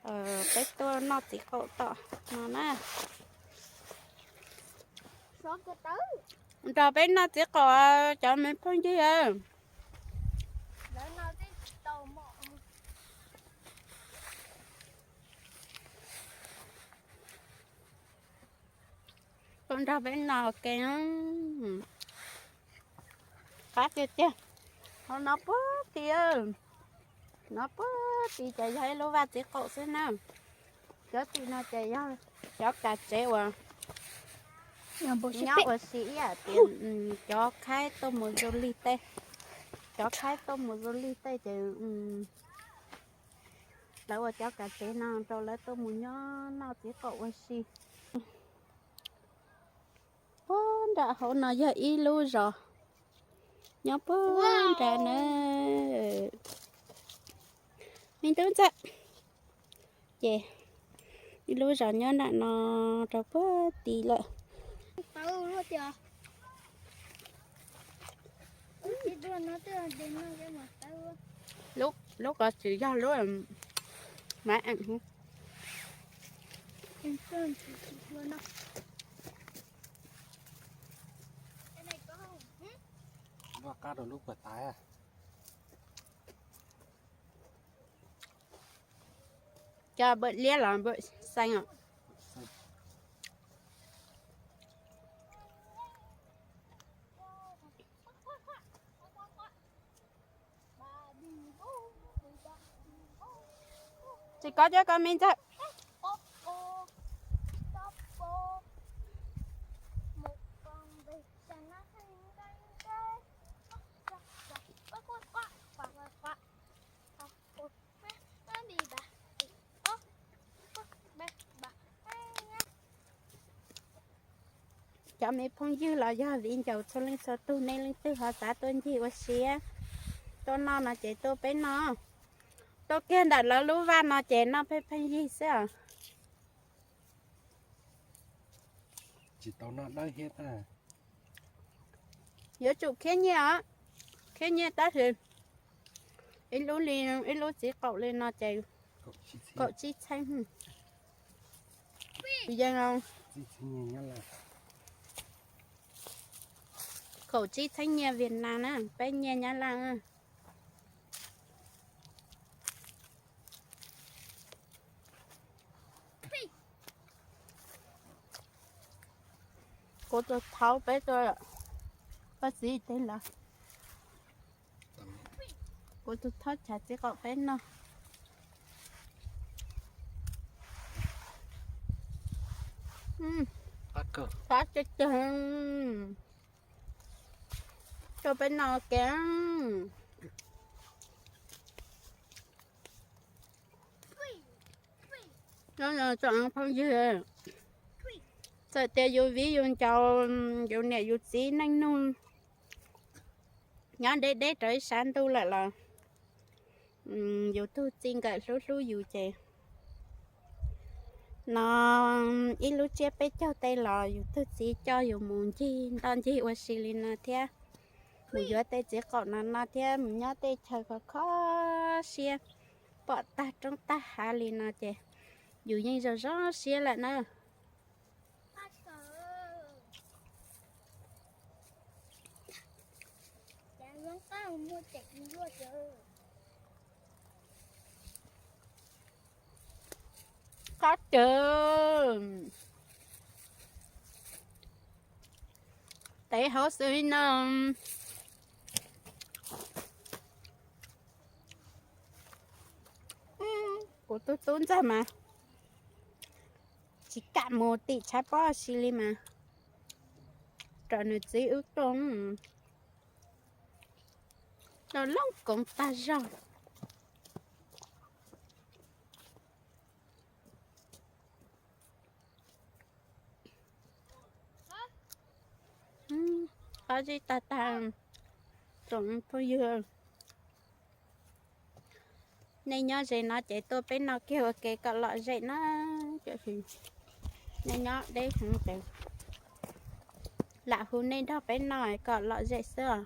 Peb tuaj noj txiv qaum tom no na. Nrog peb noj txiv qaum cov me phooj ywg. Tuaj nrog peb noj ua ke. Qab tiag tiag. Hauv no puag tid, no puag tid ces yog ib lub vaj txiv qaum xwb na. Cov tim no ces yog cov kav tsev uas nyob ua si ib yam tias cov khaib tuaj mus du lig tej, cov khaib tuaj mus du lig tej ces lawv ua cov kav tsev no rau lawv tuaj mus nyob noj txiv qaum ua si. Puag nram hauv no yog ib lub zos nyob puag nram na. Me tub ntxawm, ces ib lub zos nyob nram no rau puag tid lawm. Lub ko tsis yog lub mav eem. Lub qab rau lub puas tas. Cov npawm liab los npawm xeev os. Tsis kov cov ko me ntxawg. Cov me phooj ywg los yog viv ncaus txhua leej txhua tus, nej leej twg ho xav tuaj ncig ua si, tuaj noj no ces tuaj peb noj. Tuaj kiag ntawm lawv lub vaj no ces noj pheej pheej yig xwb os. Yuav tsum khiav nyiaj os, khiav nyiaj tab sis ib lub li, ib lub txiv qaum li no ces kaum tsib txheeb. Yeej, kaum tsib txheeb nyiaj Vietnam na, peb nyiaj Nyab Laj na. Kuv tus thaub peb tuaj, koj txiv teb lawm. Kuv tus thaub tshav txiv qaum peb noj. Qab cag cag. Tuaj peb noj ua ke. Tsoom phooj ywg, txawm tias yus viv yus ncaus, yus niam yus txiv neej nug nyob deb deb rau ib sab ntuj lawm los yus tug txij nkawm hlub hlub yus ces no ib lub tsiab peb caug tej los yus tug txiv coj yus mus ncig ntoj ncig ua si li no thiab, mus yuav tej txiv qaum no no thiab mus nyob tej chaw khov kho siab, pom tag roob tag hav li no ces yus yeej zoo zoo siab lawm na. Qab cag. Tev hauv xwb no. Kuv tub tub ntxawg mas tsis kam mus tim tshav pob si li mas raws nws txiv wb tuaj, rau loob koov tag zog. Qab zib tag tag, tsoom phooj ywg. Nej nyob ze no ces tuaj peb noj kiag ua ke kom lom zem na. Nej nyob deb heev ces lam hu nej nrog peb noj kom lom zem xwb os.